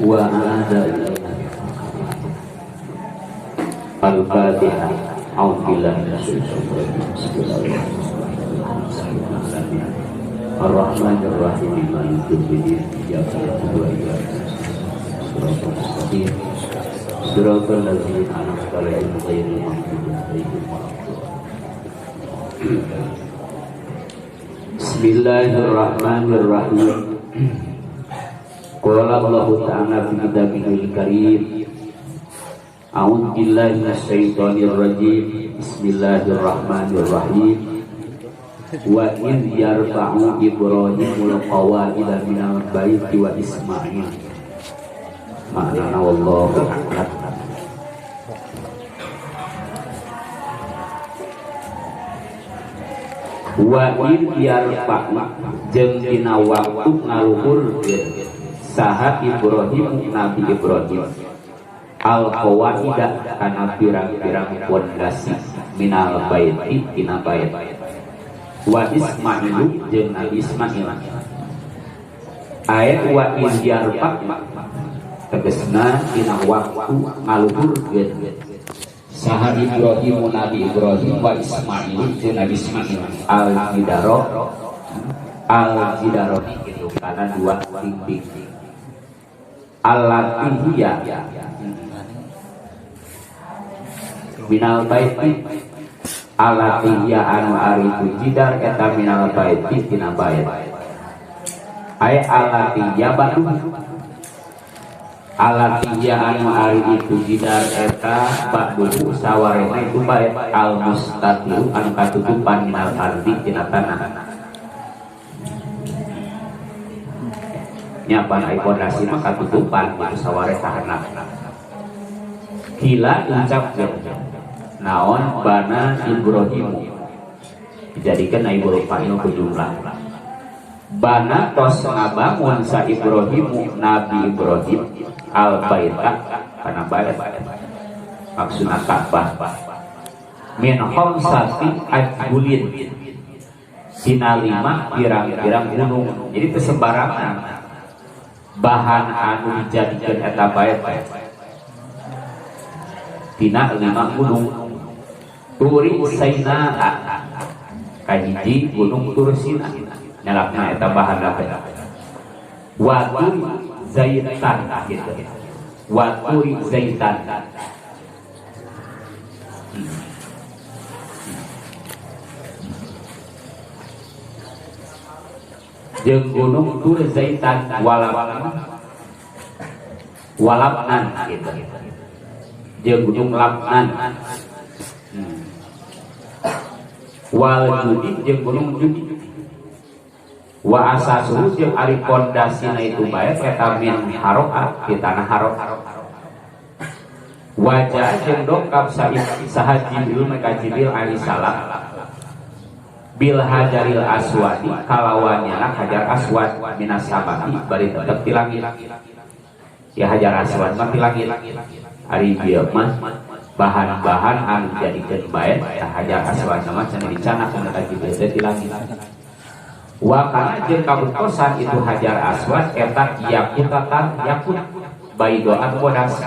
Wa ada ilaina. Al-Fatihah. A'udzubillahi minasyaitonir rajim. Bismillahirrahmanirrahim. Ar-Rahmanir-Rahim. Maliki yaumiddin. Iyyaka na'budu wa iyyaka nasta'in. Shiratal mustaqim. Shiratal ladzina an'amta 'alaihim ghairil maghdubi 'alaihim waladdallin. Bismillahirrahmanirrahim. Qala Allahu ta'ala fi kitabihil karim. A'udzu billahi minasyaitonir rajim. Bismillahirrahmanirrahim. Wa idh yarfa'u Ibrahimul qawa'ida minal baiti wa Ismail. Maknana wallahu a'lam. Wa idh yarfa'u jeung dina waktu ngaluhurkeun saha Ibrahim Nabi Ibrahim al qawaida kana pirang-pirang pondasi minal baiti tina bait wa Ismailu jeung Nabi Ismail. Ayat wa idh yarfa tegesna dina waktu ngaluhurkeun saha Ibrahim Nabi Ibrahim wa Ismail jeung Nabi Ismail al jidaro al jidaro itu karena dua dinding alatihiyah minal baiti alatihiyah anu ari itu jidar eta minal baiti tina bait ay alatihiyah batu alatihiyah anu ari itu jidar eta ba'duhu sawarena itu bait al mustatiru anu katutupan minal ardi tina tanah. Nyapan ai pondasi mah katutupan itu saware tahanap. Kila ucapkeun naon bana Ibrahimu dijadikeun ai huruf fa'il ku jumlah. Bana tos ngabangun sa Ibrahimu Nabi Ibrahim al baita kana bait maksudna Ka'bah min khamsati ajbulin dina lima pirang-pirang gunung. Jadi teu sembarangan bahan anu dijadikeun eta bait tina lima gunung. Turi Saina kahiji gunung Tursina nyalapna eta bahan teh. Waturi Zaitan gitu. Waturi Zaitan. Jeung gunung Tur Zaitan walapnan gitu. Jeung gunung Lapnan. Wal Judi jeung gunung Judi. Wa asasuhu jeung ari pondasina itu bae eta min haroa di tanah haro. Wajah jeung dongkap saha Jibril maka Jibril alaihi salam bil hajaril aswadi kalawan nyanak hajar aswad minas samai bari tetep ti langit. Ya hajar aswad mah ti langit. Ari ieu mah bahan-bahan anu dijadikeun bae tah hajar aswad mah cenah dicanak ka Jibril teh ti langit. Wa kana jeung kabuktosan itu hajar aswad eta yakutatan yakut baidoan bodas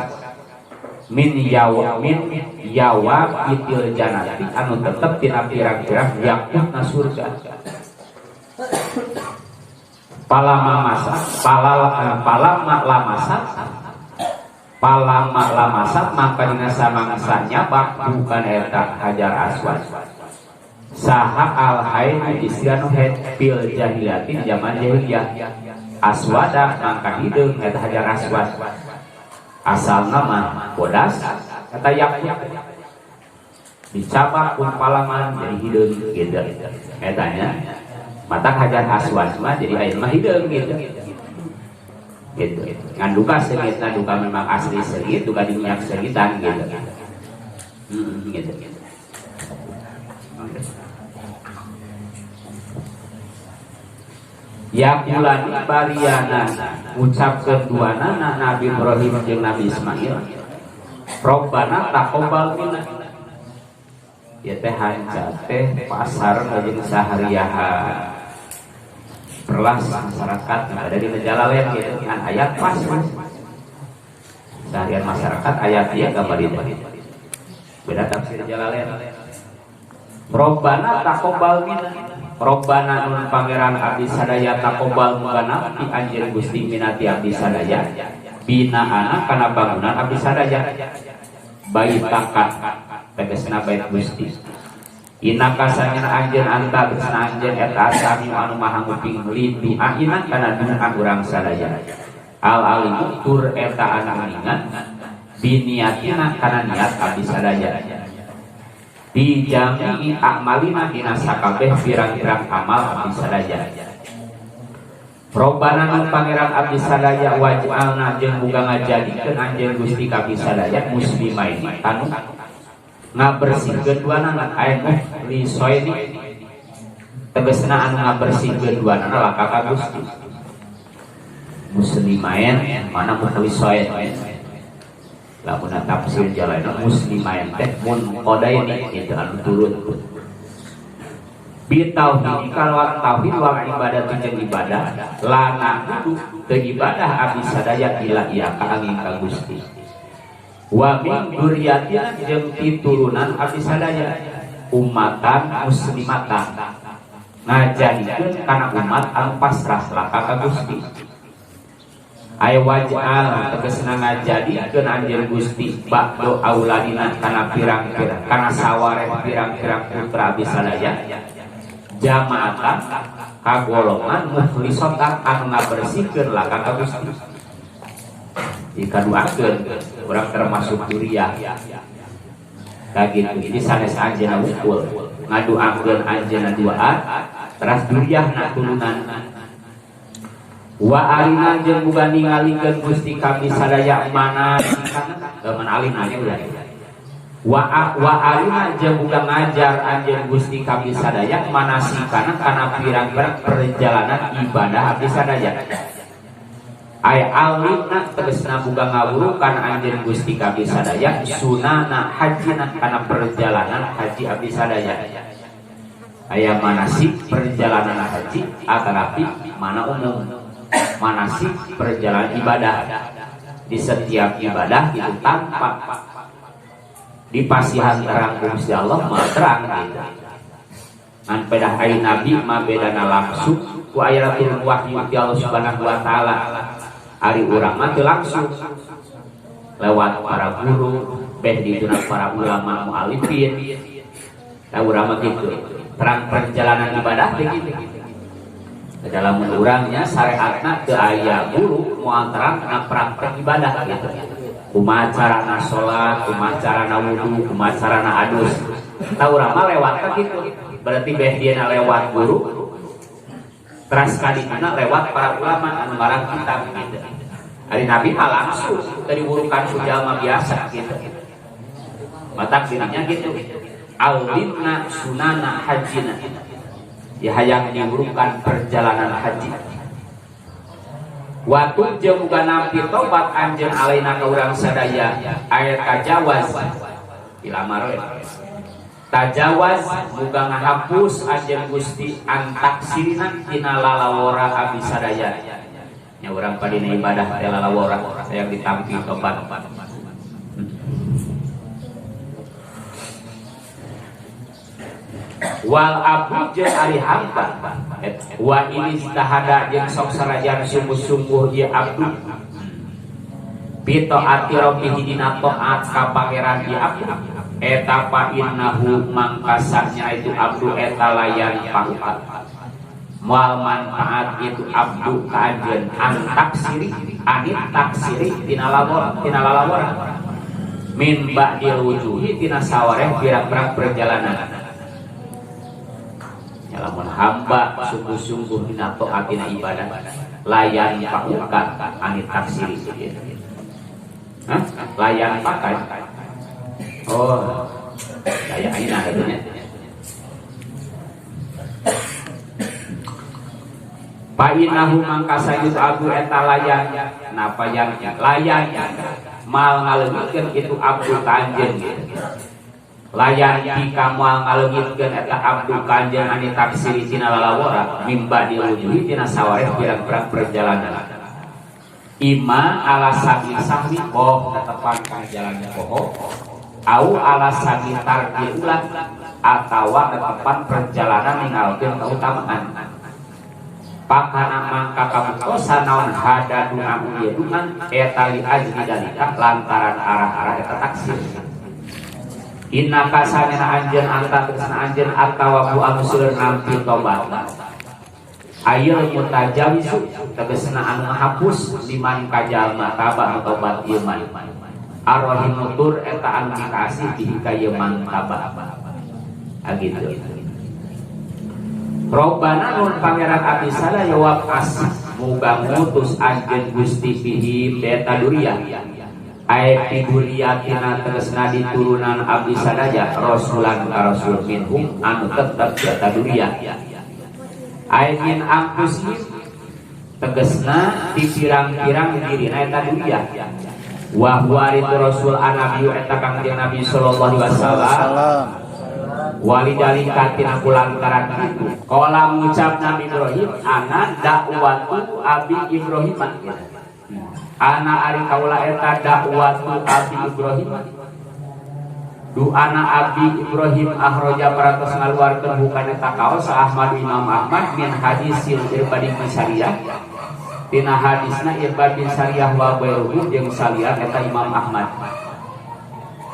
min yawa min yawa itil janati anu tetep tina pirang-pirang yakutna surga. Palama masa palama lamasa palama lamasa maka dina samangsa nyabak bukan eta hajar aswad saha al haid istri anu haid fil jahiliyati zaman jahiliyah aswada mangka hideung eta hajar aswad asalna mah bodas eta yakut dicabak pun palaman jadi hideung gitu etanya mata hajar aswad mah jadi ayeuna mah hideung gitu gitu ngan duka seungitna duka memang asli seungit duka di minyak seungitan gitu gitu. Yakulani bariana ucapkeun duanana Nabi Ibrahim jeung Nabi Ismail Robbana taqabbal minna. Ieu teh hanca teh pasar jeung sahariahan perlas masyarakat ada di Majalaya gitu kan ayat pas mas. Keseharian masyarakat ayat ieu gambar ieu. Beda tafsir Jalalain. Robbana taqabbal minna. Robbana nun pangeran abdi sadaya taqabbal muga nampi anjeun Gusti minati abdi sadaya. Binaana kana bangunan abdi sadaya. Baitaka tegasna bait Gusti. Innaka sanyana anjeun anta tegasna anjeun eta sami anu maha nguping lidu'aina kana doa urang sadaya. Al alimu tur eta anu uningan biniatina kana niat abdi sadaya. Bi jami'i a'malina dina sakabeh pirang-pirang amal abdi sadaya. Robbana nun pangeran abdi sadaya waj'alna jeung muga ngajadikeun anjeun Gusti ka abdi sadaya muslimaini anu ngabersihkeun duanana aya mukhlisaini tegasna anu ngabersihkeun duanana laka ka Gusti. Muslimain mana mukhlisain. Lamun tafsir Jalalain muslimain teh munqadaini itu anu turun. Bitauhid kalawan tauhid wal ibadah jeung ibadah lana kudu teu ibadah abdi sadaya ila ieu ka angin ka Gusti. Wa min dzurriyyatina jeung piturunan abdi sadaya ummatan muslimatan ngajadikeun kana umat anu pasrah laka ka Gusti. Ay waj'al tegasna ngajadikeun anjeun Gusti ba'do auladina kana pirang-pirang kana sawareh pirang-pirang putra abdi sadaya jamaatan kagolongan mukhlisatan anu ngabersihkeun laka ka Gusti. Dikaduakeun urang termasuk dzurriyyah. Ka kitu jadi sanes anjeunna wungkul ngaduakeun anjeunna duaan teras dzurriyyahna turunan. Wa arina jeung muga ningalikeun Gusti kami sadaya mana man alina nya ulah. Wa arina jeung muga ngajar anjeun Gusti kami sadaya manasikana kana pirang-pirang perjalanan ibadah abdi sadaya. Ay alimna tegasna muga ngawurukan anjeun Gusti kami sadaya sunana hajina kana perjalanan haji abdi sadaya. Aya manasik perjalanan haji atanapi mana umum manasik perjalanan ibadah. Di setiap ibadah itu tanpa dipasihan terang Gusti Allah mah terang gitu. Ngan pedah ai nabi mah bedana langsung ku ayatul wahyu ti Allah Subhanahu wa taala. Ari urang mah teu langsung lewat para guru, beh dituna para ulama mualifin. Da urang mah kitu. Terang perjalanan ibadah teh kitu. Dalam urangnya syariatna teu aya guru moal terang kana praktek ibadah gitu. Kumaha carana salat, kumaha carana wudu, kumaha carana adus. Tah urang mah lewat ka kitu. Berarti beh dieuna lewat guru, teras kadituna lewat para ulama anu ngarang kitab gitu. Ari Nabi mah langsung dari wurukan ku jalma biasa gitu. Matak dirinya gitu. Alimna sunana hajina. Ya hayang diwurukan perjalanan haji. Waktu jeung muga nampi tobat anjeun alaina ka urang sadaya ayat tajawaz dilamar we. Tajawaz muga ngahapus anjeun Gusti antaksirina tina lalawora abdi sadaya. Nya urang padina ibadah teh lalawora hayang ditampi tobat. Wal abdu jeung ari hamba wa inistahada jeung sok sarajan sungguh-sungguh ieu abdu bi taati rabbihi dina taat ka pangeran ieu abdu eta fa innahu mangkasanya itu abdu eta layan pahuka moal manfaat itu abdu ka anjeun antaksiri anit taksiri tina labor tina lalabora min ba'dil wujuhi tina sawareh pirang-pirang perjalanan. Lamun hamba sungguh-sungguh dina taat dina ibadah layan pahuka anit taksiri. Hah? Layan pakai. Oh, daya aina katanya. Fa innahu mangkasa itu abdu eta layan napa yang layan mal ngaleungitkeun itu abdu ka anjeun gitu. Layan jika moal ngaleungitkeun eta abdu ka anjeun ani taksiri tina lalawora mimba dilujuhi tina sawareh pirang-pirang perjalanan. Ima ala sabil sahwi boh tetepan kana jalan poho au ala sabil tarkil ulah atawa tetepan perjalanan ninggalkeun keutamaan. Pakana mangka kabuktosan naon hada duna ieu dunan eta li ajli dalika lantaran arah-arah eta taksir. Innaka sanena anjeun anta tegasna anjeun atawa bu anu seueur nampi tobat. Ayil mutajawizu tegasna anu ngahapus liman kajalma taba tobat ieu man. Arrahim tur eta anu mikasih bihi ka ieu man taba. Gitu. Robbana nun pangeran abdi sadaya wab'as muga ngutus anjeun Gusti bihim eta duriah. Ae fi duriatina tegasna diturunan abdi sadaya rasulan ka rasul minhum anu tetep eta duriah. Ae min anfusihim tegasna ti pirang-pirang dirina eta duriah. Wa huwa itu rasul annabi eta Kangjeng Nabi sallallahu alaihi wasallam. Walidalika tina kulantaran itu qala ngucap Nabi Ibrahim ana dakwatu abi Ibrahim. Ana ari kaula eta dakwatu abi Ibrahim. Duana abi Ibrahim ahroja parantos ngaluarkeun bukan eta kaos Ahmad Imam Ahmad min hadisil Irbad bin Sariyah tina hadisna Irbad bin Sariyah wa gairuhu jeung salian eta Imam Ahmad.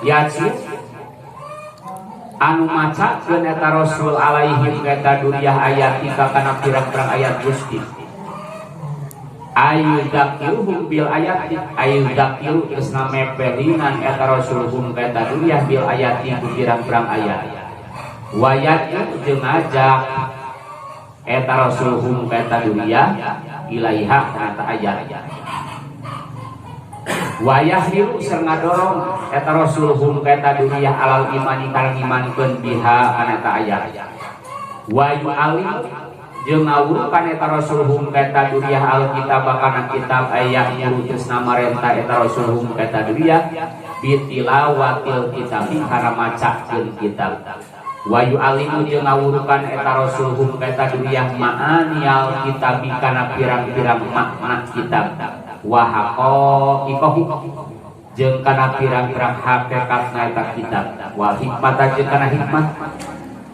Yacu anu macakeun eta Rasul alaihim eta duriah ayat tika kana pirang-pirang ayat Gusti. Ayu dzakiruhum bil ayati ayu dzakiru geusna mepelinan eta Rasul hum eta duriah bil ayati ku pirang-pirang ayat. Wayat jeung ngajak eta Rasul hum eta duriah ilaiha kana ayat. Wayah hiru sareng ngadorong eta Rasul hum eta duriah alal imani kana ngimankeun biha kana eta ayat. Wa yu'alim jeung ngawurukan eta Rasul hum eta duriah alkitab kana kitab aya ngurutusna marenta eta Rasul hum eta duriah bitilawatil kitab kana macakeun kitab. Wa yu'alimu jeung ngawurukan eta Rasul hum eta duriah ma'anial kitab kana pirang-pirang makna kitab. Wa haqaiqahu jeung kana pirang-pirang hakikatna eta kitab. Wal hikmata jeung kana hikmah.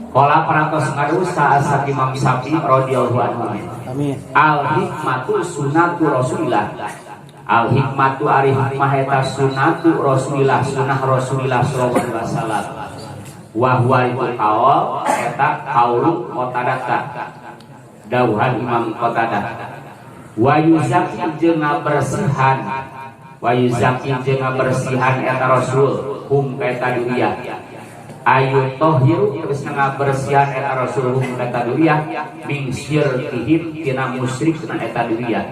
Qala parantos ngarusa asap Imam Syafi'i radhiyallahu anhu. Amin. Al hikmatu sunnatu Rasulillah. Al hikmatu ari hikmah eta sunnatu Rasulillah, sunnah Rasulillah sallallahu alaihi wasallam. Wa huwa itu qaul eta qaulu Qatadah. Dawuhan Imam Qatadah. Wa yuzaki jeung ngabersihan. Wa yuzaki jeung ngabersihan eta Rasul hum ka eta duriah. Ayu tohiru geus ngabersihan eta Rasul hum ka eta duriah min syirkihim tina musyrikna eta duriah.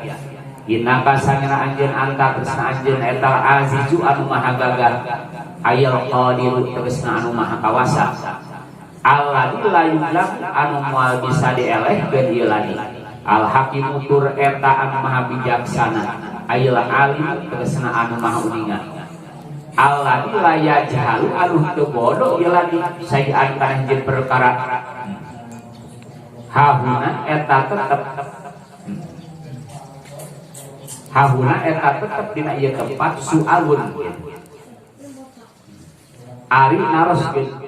Innaka sangena anjeun anta tegasna anjeun eta azizu anu maha gagah ayal qadiru tegasna anu maha kawasa. Alladzi la yuzlam anu moal bisa dielehkeun ieu ladi. Al hakimu tur eta anu maha bijaksana ayal alim tegasna anu maha uninga. Alladzi la yajhalu anu teu bodoh ieu ladi sayan kana hiji perkara. Hahuna eta tetep hahuna eta tetep dina ieu tempat sualun. Ari naroskeun